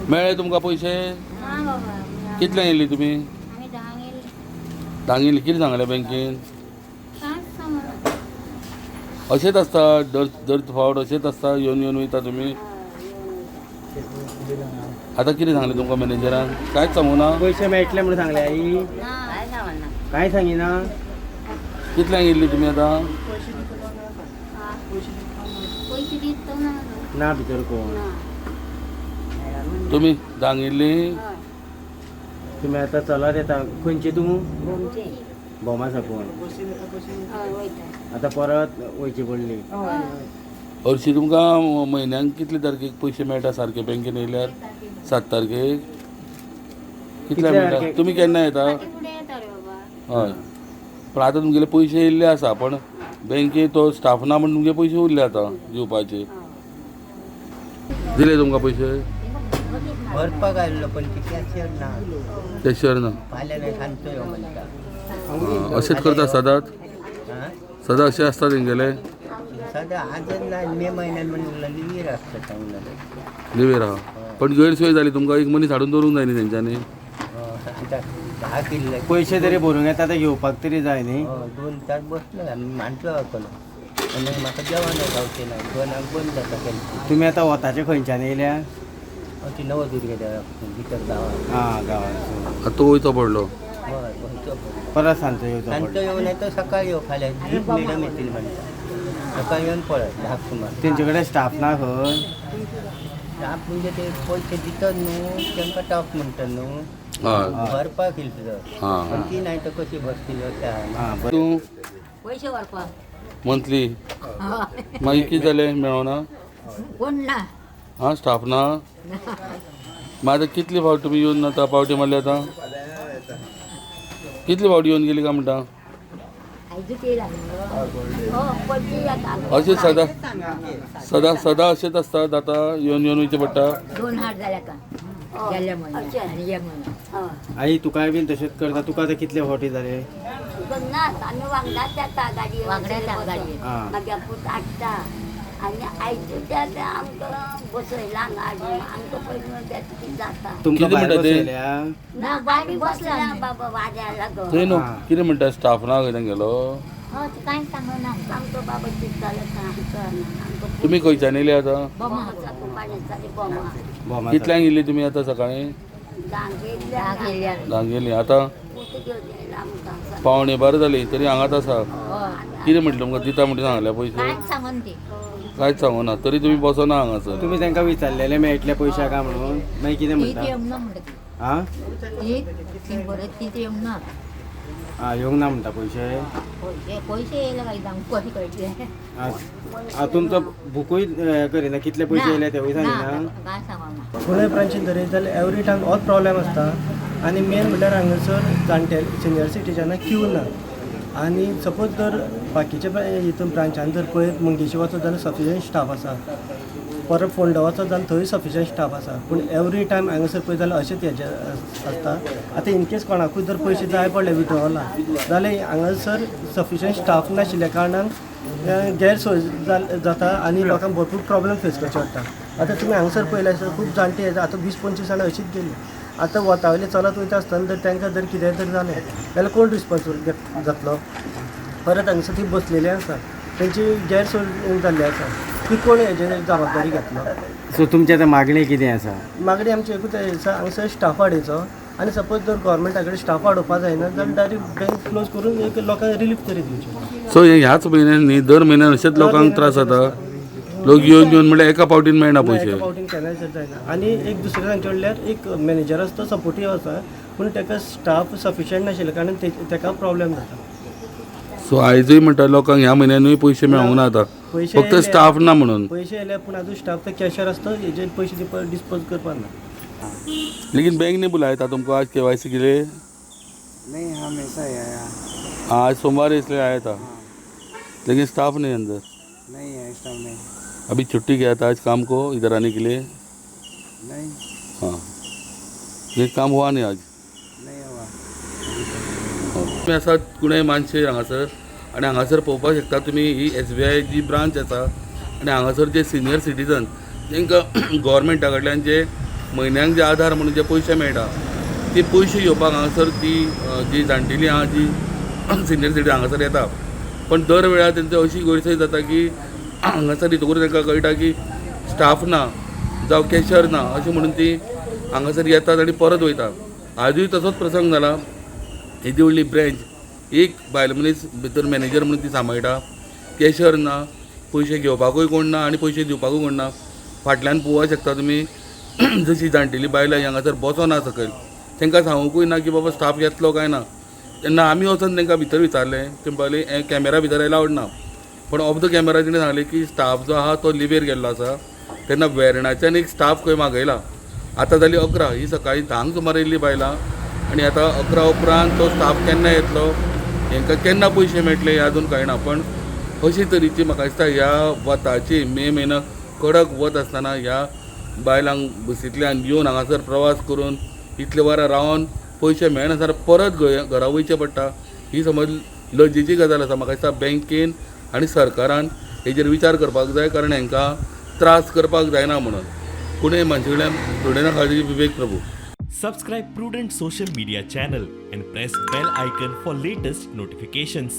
मेळ्ळे तुमकां पयशे? ना बाबा. कितल्यांक येयली तुमी? आमी धांक येयली. धांक येयली. कितें सांगलें बँकेन? कांयच सांगना. अशेंच आसता दर दर फावट अशेंच आसता, येवन येवन वयता तुमी. आतां कितें सांगलें तुमकां मॅनेजरान? कांयच सांगू ना? पयशे मेळटले म्हणून सांगले आई. ना, काय सांगना. काय सांगिना? कितल्यांक येयल्ली तुमी आतां? पयशे दीत तो ना. ना भितर कोण. ना. तुमी धांक येयल्ली? हय. तुमी आतां चलत येता. खंयची तूं? भोमा साकून. हय, वयता. आतां परत वयची पडली. हरशीं तुमकां म्हयन्याक कितले तारखेक पयशे मेळटा सारके बँकेन येयल्यार? 7 तारखेक? कितल्या कितल्या मेळटा? तारखेक? तुमी केन्ना येता? फाटीं फुडें येता रे बाबा. हय, पण आतां तुमगेले पयशे येयल्ले आसा, पण बँके तो स्टाफ ना म्हण तुमगे पयशे उरले आतां दिवपाचे. दिले तुमकां पयशे? भरपाक आयल्लो पण ती कॅशियर ना. कॅशियर ना. फाल्यां नाही सांगतो यो म्हणटा. आं, अशेंच करता सदांच? हां. सदां अशें आसता तेंगेले? सदां आजच ना, मे म्हयन्यान म्हणून लिवीर आसता सांगलें. लिवेर आहा, पण गैरसोय जाली तुमकां. एक मनीस हाडून दवरूंक जाय न्ही तेंच्यांनी. आतां 10 किल्ले. पयशे तरी भरूंक येता ते घेवपाक तरी जाय न्ही. 2 तास बसलो आमी, मांडलो आसलो आनी म्हाका जेवण गावचें ना, 2 बंद जाता केन्ना. तुमी आतां वताचे खंयच्यान येयल्या? ती नवदुर्गे भितर गांवांत. आं, गांवांत. आतां तो वयचो पडलो. हय, वयचो पडलो. परत सांजचो येवचो सांजचो पडलो. येवन येता, सकाळी यो, फाल्यां दीप मॅडम येतली म्हणटा, सकाळी येवन पळय 10 सुमार. तेंचे कडेन स्टाफ ना खंय? स्टाफ म्हणजे ते पयशे दितात न्हू तेंकां टॉप म्हणटात न्हू. हय. भरपाक येयली आं. पण ती नाही तर कशी भरतील अशें आहा. आं, बरें. तूं पयशे व्हरपाक. मंथली मागीर कितें जालें, मेळोना? कोण ना. आं, स्टाफ ना. मागीर आतां कितले फावट तुमी येवन आतां पावटी मारली? आतां कितले फावटी येवन गेली काय म्हणटा? आयजूच येयला. हो, पयशे येता. अशें सदां सदां सदां अशेंच आसता आतां, येवन येवन वयचें पडटा. 2 हात जाल्या का गेल्ल्या म्हयन्याक आनी ह्या म्हयन्याक. आई, तुकाय बीन तशेंच करता? तुका आतां कितले फावटी जाले? ना, आमी वांगडाच येता गाडयेर. वांगडाच येता गाडयेर. आं. मागीर पूत हाडटा आनी आयजूच येता, आमकां बसयला हांगा हाडून आमकां पयलीं कितें जाता. तुमकां कितें भायर म्हणटा ते? बसयल्या? ना, आमी बसला बाबा वाऱ्या लागो. थंय न्हू. आं. कितें म्हणटा, स्टाफ ना खंय तेंगेलो? हय, ते कांयच सांगना. आमचो बाबा चिंततालो आमकां. तुमी खंयच्यान येयले आतां? बोमा. बोमा. भोमा. कितल्यांक येयली तुमी आतां सकाळीं? धांक धांक येयली. येयल्या. धांक येयली. आतां पूत घेवन येयला आमकां. 11:45 जाली तरी हांगाच आसा. हय. कितें म्हटलें तुमकां दिता म्हणटा सांगल्या पयशे? कांयच सांगना ती. कांयच सांगू ना तरी तुमी बसना हांगासर. तुमी तांकां विचारलेले मेळटले पयशे काय म्हणून? मागीर कितें ती म्हणटा? येवंक ना म्हणटा ती. आं. ती ती बरें ती येवंक ना. आं, येवंक ना म्हणटा पयशे. पयशे पयशे येयले मागीर आमकां कशें कळटलें? आं आं, तुमचो बुकूय हें करिना, कितले पयशे येयले तेवूय सांगिना? कांय सांगना. कुंडय ब्रांचीन धरयत जाल्यार एवरी टायम होच प्रॉब्लेम आसता. आनी मेन म्हणल्यार हांगासर जाणटे सिनियर सिटीजनाक क्यू ना. आनी सपोज जर बाकीच्या हितून ब्रांचान जर पळयत मंगेशी वचत जाल्यार सफिशियंट स्टाफ आसा, परत फोंडा वचत जाल्यार थंय सफिशियंट स्टाफ आसा, पूण एवरी टायम हांगासर पळयत जाल्यार अशेंच हेजें आसता. आतां इनकेस कोणाकूय जर पयशे जाय पडले विड्रॉवलाक जाल्यार हांगासर सफिशियंट स्टाफ नाशिल्ल्या कारणान गैरसोय जाता आनी लोकांक भरपूर प्रॉब्लम फेस करचे पडटा. आतां तुमी हांगासर पळयलें आसत खूब जाणटे, आतां 20-25 जाणां अशीच गेली. आतां वता वयले चलत वयता आसतना जर तांकां जर कितेंय जर जालें जाल्यार कोण रिस्पोन्सिबल जातलो? परत हांगासर ती बसलेली आसा, तेंची गैरसोय जाल्ली आसा, ती कोण हेजेर जबाबदारी घेतलो? सो तुमची आतां मागणी कितें आसा? मागणी आमची एकूच आसा, हांगासर स्टाफ वाडयचो आनी सपोज जर गोवोरमेंटा कडेन स्टाफ वाडोवपा जायना जाल्यार डायरेक्ट बँक क्लोज करून एक लोकांक रिलीफ तरी दिवची. सो हे ह्याच म्हयन्यान न्ही, दर म्हयन्यान अशेंच लोकांक त्रास जाता. लोक येवन येवन म्हणल्यार एका फावटीन मेळना पयशे. एका फावटीन केन्नाय जर जायना. आनी एक दुसरें सांगचें म्हणल्यार एक मॅनेजर आसा तो सपोर्टीव आसा, पूण ताका स्टाफ सफिशियंट नाशिल्ल्या कारणान ताका प्रॉब्लेम जाता. सो आयजूय म्हणटा लोकांक ह्या म्हयन्यानूय पयशे मेळोंक ना आतां, पयशे फक्त स्टाफ ना म्हणून. पयशे येयले पूण आजून स्टाफ तो कॅशर आसता, हेजेर पयशे डिस्पोज करपाक ना. लेकिन बैंक ने बुलाया था तुमको आज केवाईसी के लिए? नहीं, हम ऐसा ही आया. हाँ, आज सोमवार है इसलिए आया था, लेकिन स्टाफ नहीं अंदर. नहीं है स्टाफ नहीं. अभी छुट्टी गया था आज काम को इधर आने के लिए? नहीं. हाँ, ये काम हुआ नहीं आज? नहीं हुआ. तुमी आसात कुणय मानशे हांगासर आनी हांगासर पळोवपाक शकता तुमी, ही SBI जी ब्रांच आसा आनी हांगासर जे सिनियर सिटीजन तांकां गोवोरमेंटा कडल्यान जे म्हयन्याक जे आधार म्हणून जे पयशे मेळटा ते पयशे घेवपाक हांगासर ती जी जाणटेली आहा जी सिनियर सिटीजन हांगासर येता, पण दर वेळार तेंची अशी गैरसोय जाता की हांगासर येतकूच तांकां कळटा की स्टाफ ना जावं कॅशर ना अशें म्हणून ती हांगासर येतात आनी परत वयता. आजूय तसोच प्रसंग जाला. येदी व्हडली ब्रँच एक बायल मनीस भितर मॅनेजर म्हणून ती सांबाळटा, कॅशर ना, पयशे घेवपाकूय कोण ना आनी पयशे दिवपाकूय कोण ना. फाटल्यान पळोवंक शकता तुमी जशी जाणटेली बायलां हांगासर बसोना सकयल, तांकां सांगूंकूय ना की बाबा स्टाफ येतलो काय ना. तेन्ना आमी वचोन तांकां भितर विचारलें, ते म्हणपाक लागले कॅमेरा भितर एलावड ना, पण ऑफ the camera तेणें सांगलें की स्टाफ जो आहा तो लिवेर गेल्लो आसा. तेन्ना वेर्णाच्यान एक स्टाफ खंय मागयला. आतां जाली 11, ही सकाळीं 10 सुमार येयल्ली बायलां आनी आतां 11 उपरांत तो स्टाफ केन्ना येतलो, हेंकां केन्ना पयशे मेळटले हें आजून कळना. पण अशे तरेची म्हाका दिसता ह्या वताची मे म्हयनो कडक वत आसतना ह्या बायलांक बसींतल्यान येवन हांगासर प्रवास करून इतले वरां रावन पयशे मेळनासतना परत घरा वयचें पडटा, ही समज लजेची गजाल आसा. म्हाका दिसता बँकेन आनी सरकारान हेजेर विचार करपाक जाय, कारण हेंकां त्रास करपाक जायना म्हणून. पुणे मानसे कडल्यान प्रुडंटा खातीर Vivek Prabhu. Subscribe Prudent Social Media channel and press bell icon for latest notifications.